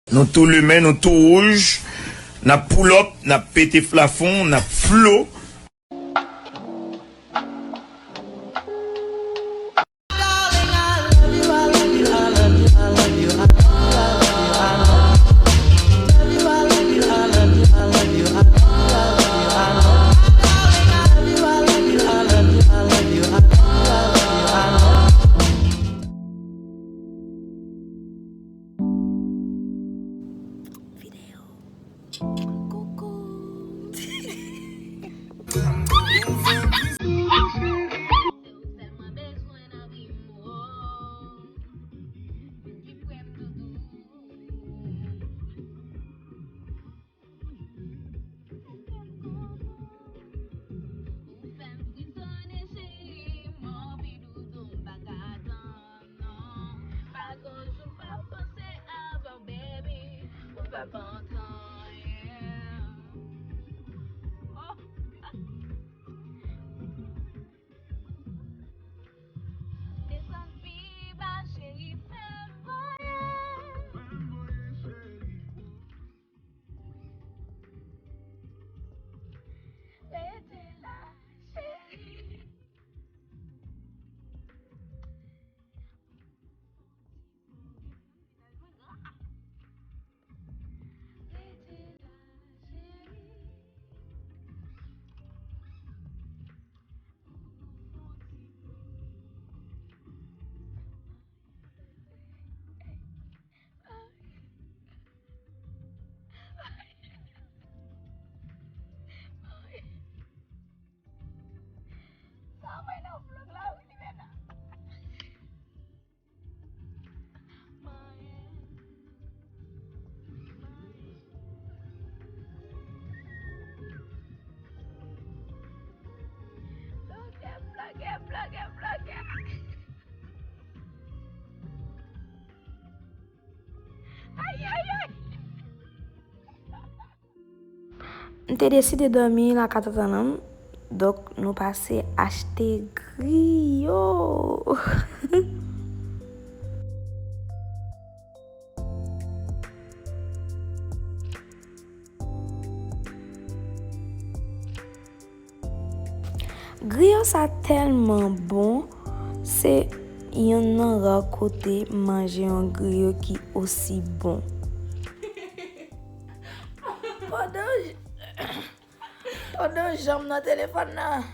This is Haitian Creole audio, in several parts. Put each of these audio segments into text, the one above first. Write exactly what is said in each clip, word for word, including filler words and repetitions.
Nou tou limen, nou tou wouj. N ap pull up, n ap pete plafon, n ap flow. Vidéo. Coucou. Non, pa gon jou m pa panse avè w, baby, ou fè m antre anyen. Oh. Desann pi ba, cheri, fè m voye. Rete la, cheri. Sa mwen nan vlog la, wi, li menm nan. Bloge, bloge, bloge, bloge. Ay, ay, ay. M te deside dòmi lakay tata Nanm, donk nou pase achte griyo. Griyo sa tèlman bon, se youn nan ra kote m manje yon griyo ki osi bon. Pandan, pandan Jan m nan telefòn nan,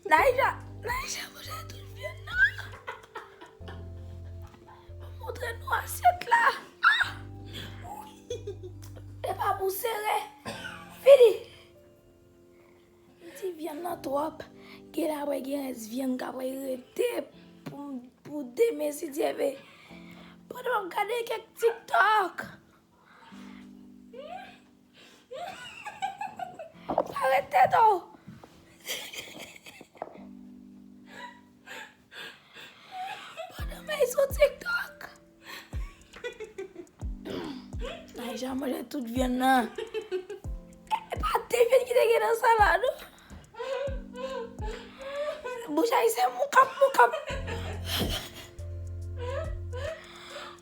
Naija, Naija manje tout vyann nan. Mwen montre nou asyèt la. Ah! E pa pou sere. Vini. M di vyann nan twòp. Gen la, wè, gen rès vyann k ap rete pou, pou demen, si Dye vle. Pandan m ap gade kèk TikTok. Arete tèt ou. Pandan m sou TikTok. Naija manje tout vyann nan. E, e pa de vyann ki te gen nan salad, non. Bouch a se moukap, moukap.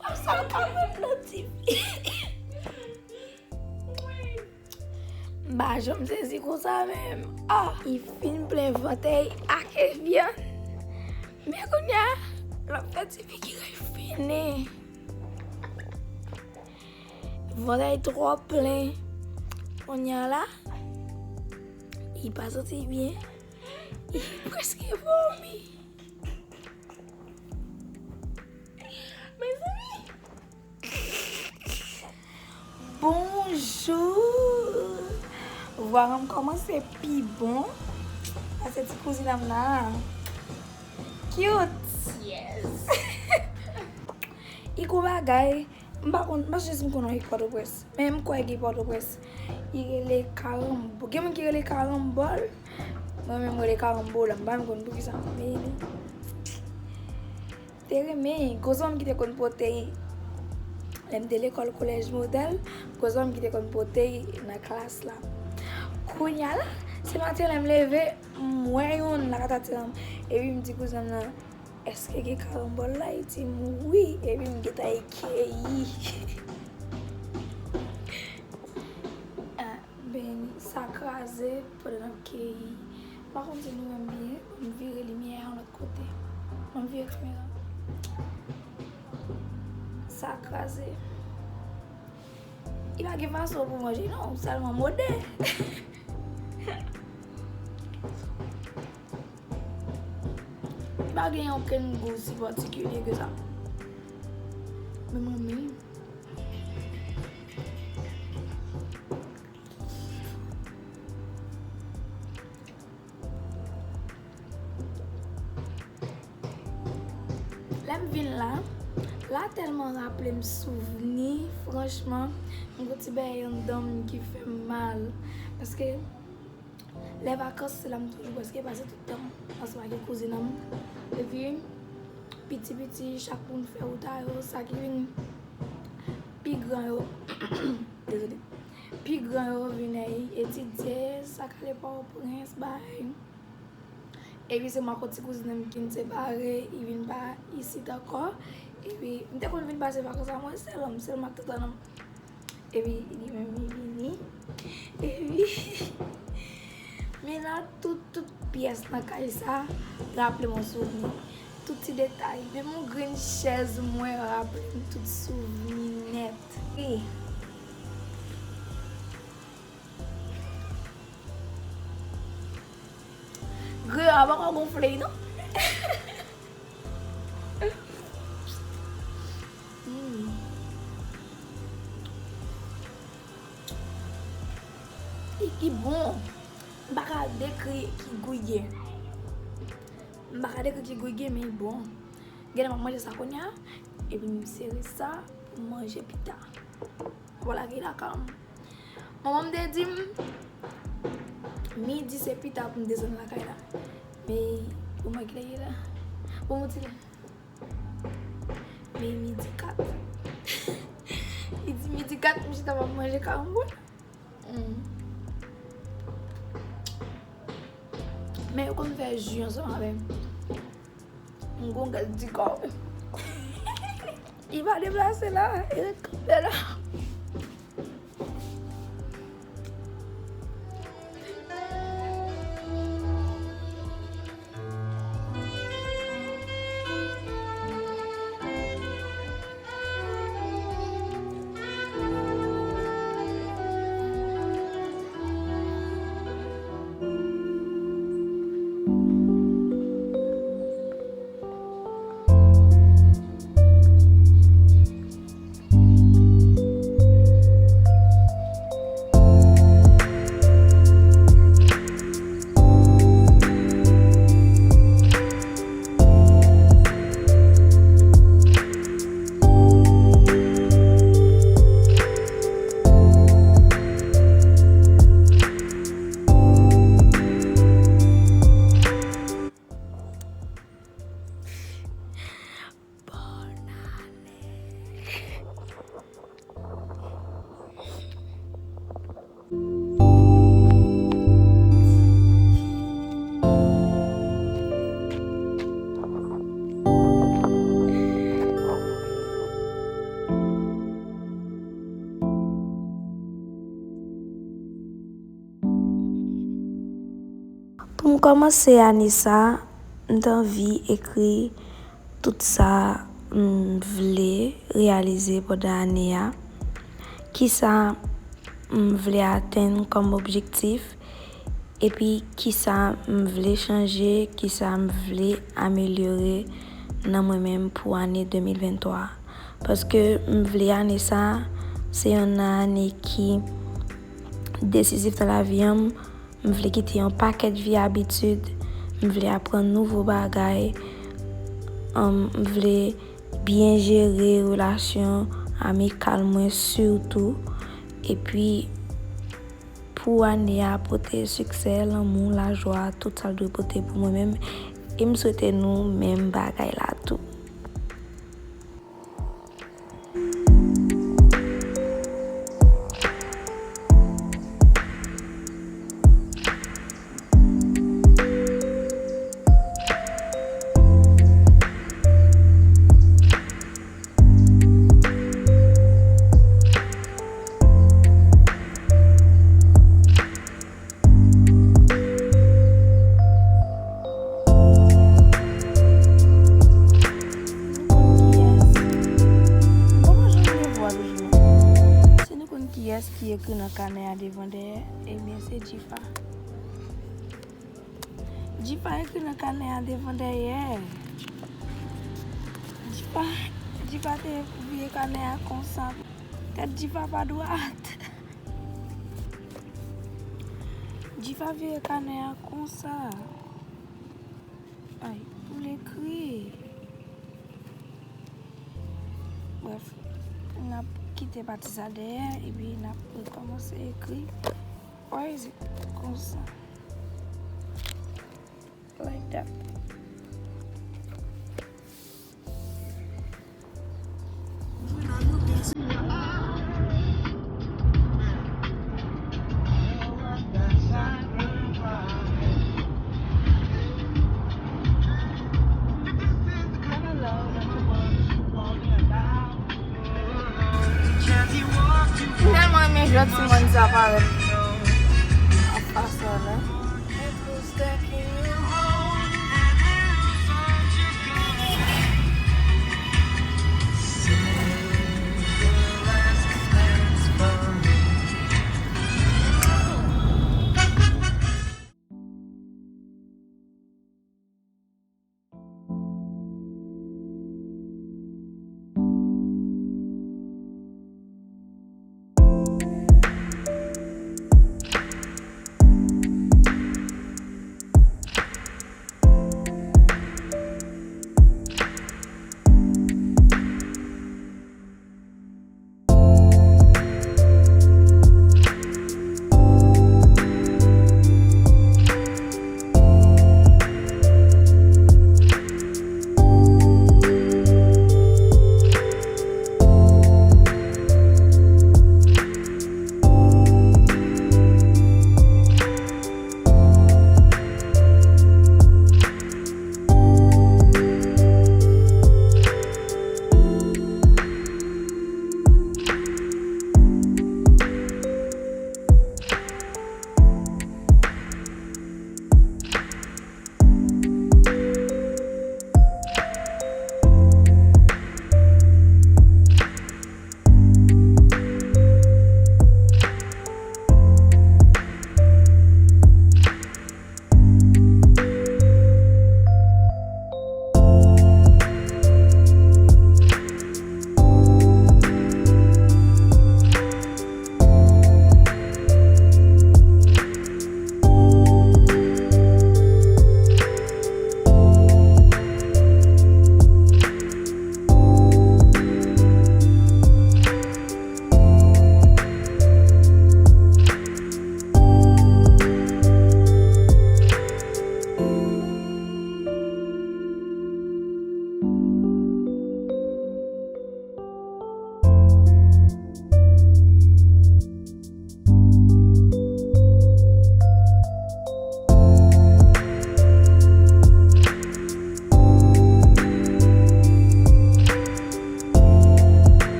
Wap sa l ka mwen nan T V. M pa janm sezi konsa menm. Ah, li fin plen vant li ak vyann. Men kounye a, l ap fè T V ki refini. Vant li twò plen. Kounye a la, li pa santi byen. Li prèske vomi. Mezanmi! Bonjou! Vwa m kòmanse pi bon. Sa se ti kouzin an m nan. Cute! Yes! Li gon bagay, m pa konn, m pa sou si m konn yon Pòtoprens. Men m kwè gen Pòtoprens. Li rele karanbòl. Gen moun ki rele karanbòl. Mwen menm rele karanbola. M pa menm konn poukisa. Men te renmen. Gon zanmi ki te konn pote l. Lè m te lekòl kolèj modèl, gon zanmi ki te konn pote l nan klas la. Kounye a la, se maten lè m leve, m wè youn lakay tati an. Epi m di kouzen m nan, èske gen karanbòl la? Li di m wi, epi m gentan keyi. Pandan n ap keyi. M pa konn si nou wè m byen. Ban m vire limyè a yon lòt kote. Ban m vire kamera. Sa kraze. Li pa gen fason pou manje non, ou sèlman mòde. Li pa gen okenn gou si patikilye ke sa. Men mwen menm. Lè m vin la, la tèlman raple m souvni, franchman, m gon ti bagay anndan m ki fè m mal. Paske lè vakans, se la m toujou prèske pase tout tan m ansanm ak kouzin an m. Epi, piti piti, chak moun fè wout a yo, sa ki vin pi gran yo, dezole, pi gran yo vin etidye, sa k ale Pòtoprens, bay. Epi se mwen ak yon ti kouzin an m ki n separe, li vin pa isit ankò. Epi m te konn vin pase vakans la mwen sèl, sèlman ak tata an. Epi li menm li vini. Epi men la tout, tout pyès nan kay sa raple m yon souvni. Tout ti detay. Menm yon grenn chèz mwen raple m tout souvni nèt. Wi. Griyo a poko gonfle non. Hmm. Li, li bon. M pa ka dekri ki gou l ye. M pa ka dekri ki gou l ye, men li bon. Genlè m ap manje sa kounye a, epi m sere sa pou m manje pita. Vwala ki lakay m. Manman m te di m, midi se pita pou m desann lakay la. Men, pou mwen, kilè ye la? Pou mwen, ti lè. Men midi kat. Li di midi kat, m chita m ap manje karanboul. Hmm. Men yo konn fè ji ansanm avè m. M gon gad di kò. Li pa deplase la, li ret kanpe la. Bòn ane. Pou m kòmanse ane sa, m t anvi ekri tout sa m vle reyalize pandan ane a, kisa m vle atenn kòm objektif, epi kisa m vle chanje, kisa m vle amelyore nan mwen menm pou ane de mil venntwa. Paske m vle ane sa, se yon ane ki desizif nan lavi an m. M vle kite yon pakèt vye abitid. M vle aprann nouvo bagay. Ann, m vle byen jere relasyon amikal mwen sitou. Epi, pou ane a pote siksè, lanmou, lajwa, tout sa l dwe pote pou mwen menm. E m swete nou menm bagay la tou. Kiyès ki ekri nan kanè a devan dèyè? Ebyen, se Djifa. Djifa ekri nan kanè a devan dèyè. Djifa, Djifa te vire kanè a konsa. Tèt Djifa pa dwat. Djifa vire kanè a konsa. Ay, pou l ekri. Brèf, n ap kite pati sa dèyè, epi n ap rekòmanse ekri. Why is it konsa? Like that. M tèlman renmen jan timoun sa parèt ap pase la.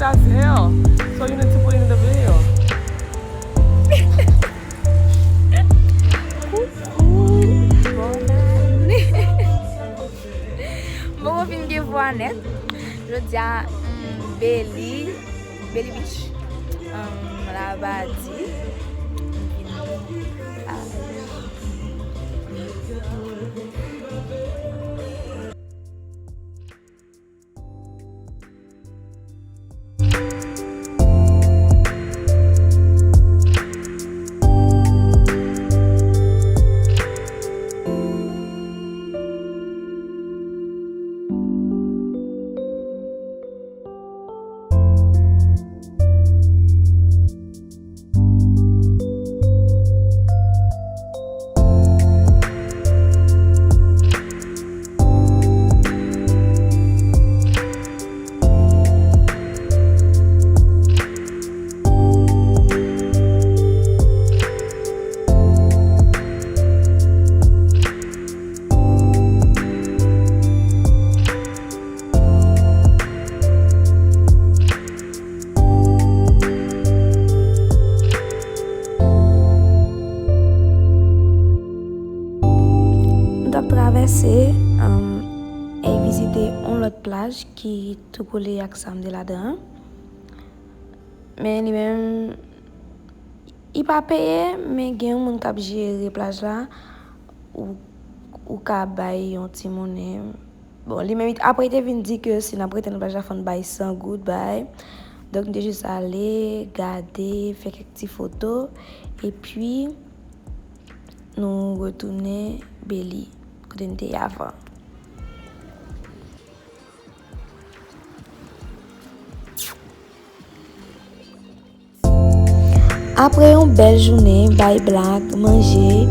As hell. So you need to put it in the video. Coucou, bonne année. Bon, m fin gen vwa nèt. Jodi a, mm, Beli, Beli Beach. Um, Labadi. M vin a Nou t ap travèse, um, e vizite yon lòt plaj ki tou kole ak sa m te ladan an. Men li menm, li pa peye, men gen yon moun k ap jere plaj la, ou, ou ka bay yon ti monnen. Bon, li menm, apre, li te vin di ke si n ap rete nan plaj la, fò n bay san goud, bay. Donk, nou te jis ale, gade, fè kèk ti foto, epi nou retounen Beli, kote n te ye avan. Apre yon bèl jounen, bay blag, manje,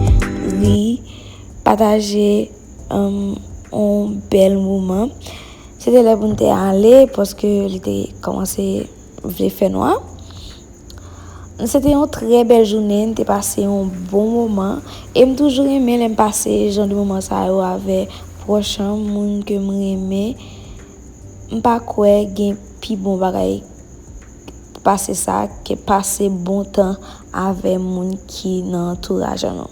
ri, pataje, um, yon bèl moman, se te lè pou n te ale, paske li te kòmanse vle fè nwa. Se te yon trè bèl jounen, n te pase yon bon moman, e m toujou renmen lè m pase jan de moman sa yo avè pwòch an, moun ke m renmen. M pa kwè gen pi bon bagay pase sa, ke pase bon tan avè moun ki nan antouraj an nou.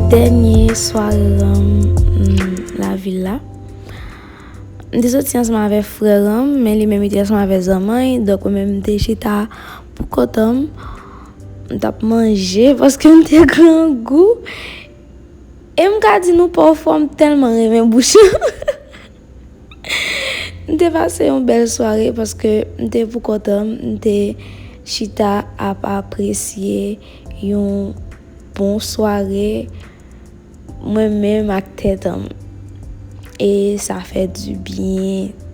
Dènye sware ranm, hmm, lavil la. M te soti ansanm avèk frè ranm, men li menm li te ansanm avèk zanman'y, donk mwen menm m te chita pou kont an m. M t ap manje paske m te grangou. E m ka di nou pa w fò, m tèlman renmen bouch lan. M te pase yon bèl sware paske m te pou kont an m, m te chita ap apresye yon bon sware, mwen menm ak tèt an m. E sa fè di byen.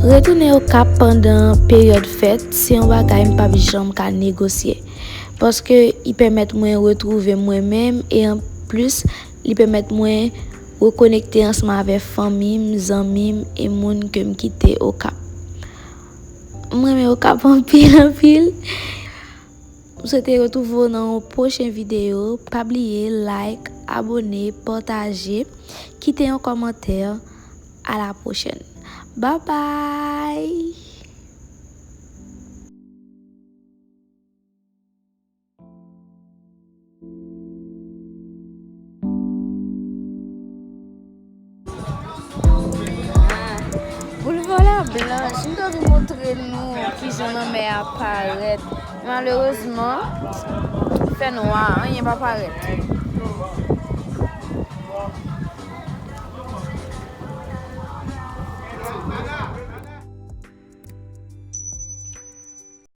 Retounen Okap pandan peryòd fèt, se yon bagay m p ap janm ka negosye. Paske li pèmèt mwen retwouve mwen menm e anplis, li pèmèt mwen rekonekte ansanm avèk fanmi m, zanmi m e moun ke m kite Okap. M renmen Okap anpil, anpil. M swete retwouve w nan yon pwochen videyo. Pa bliye like, abone, pataje, kite yon kòmantè. À la prochaine. Bye bye. Boulevard La Blanche, m t anvi montre nou kijan lanmè a parèt. Malerezman, fè nwa, anyen pa parèt.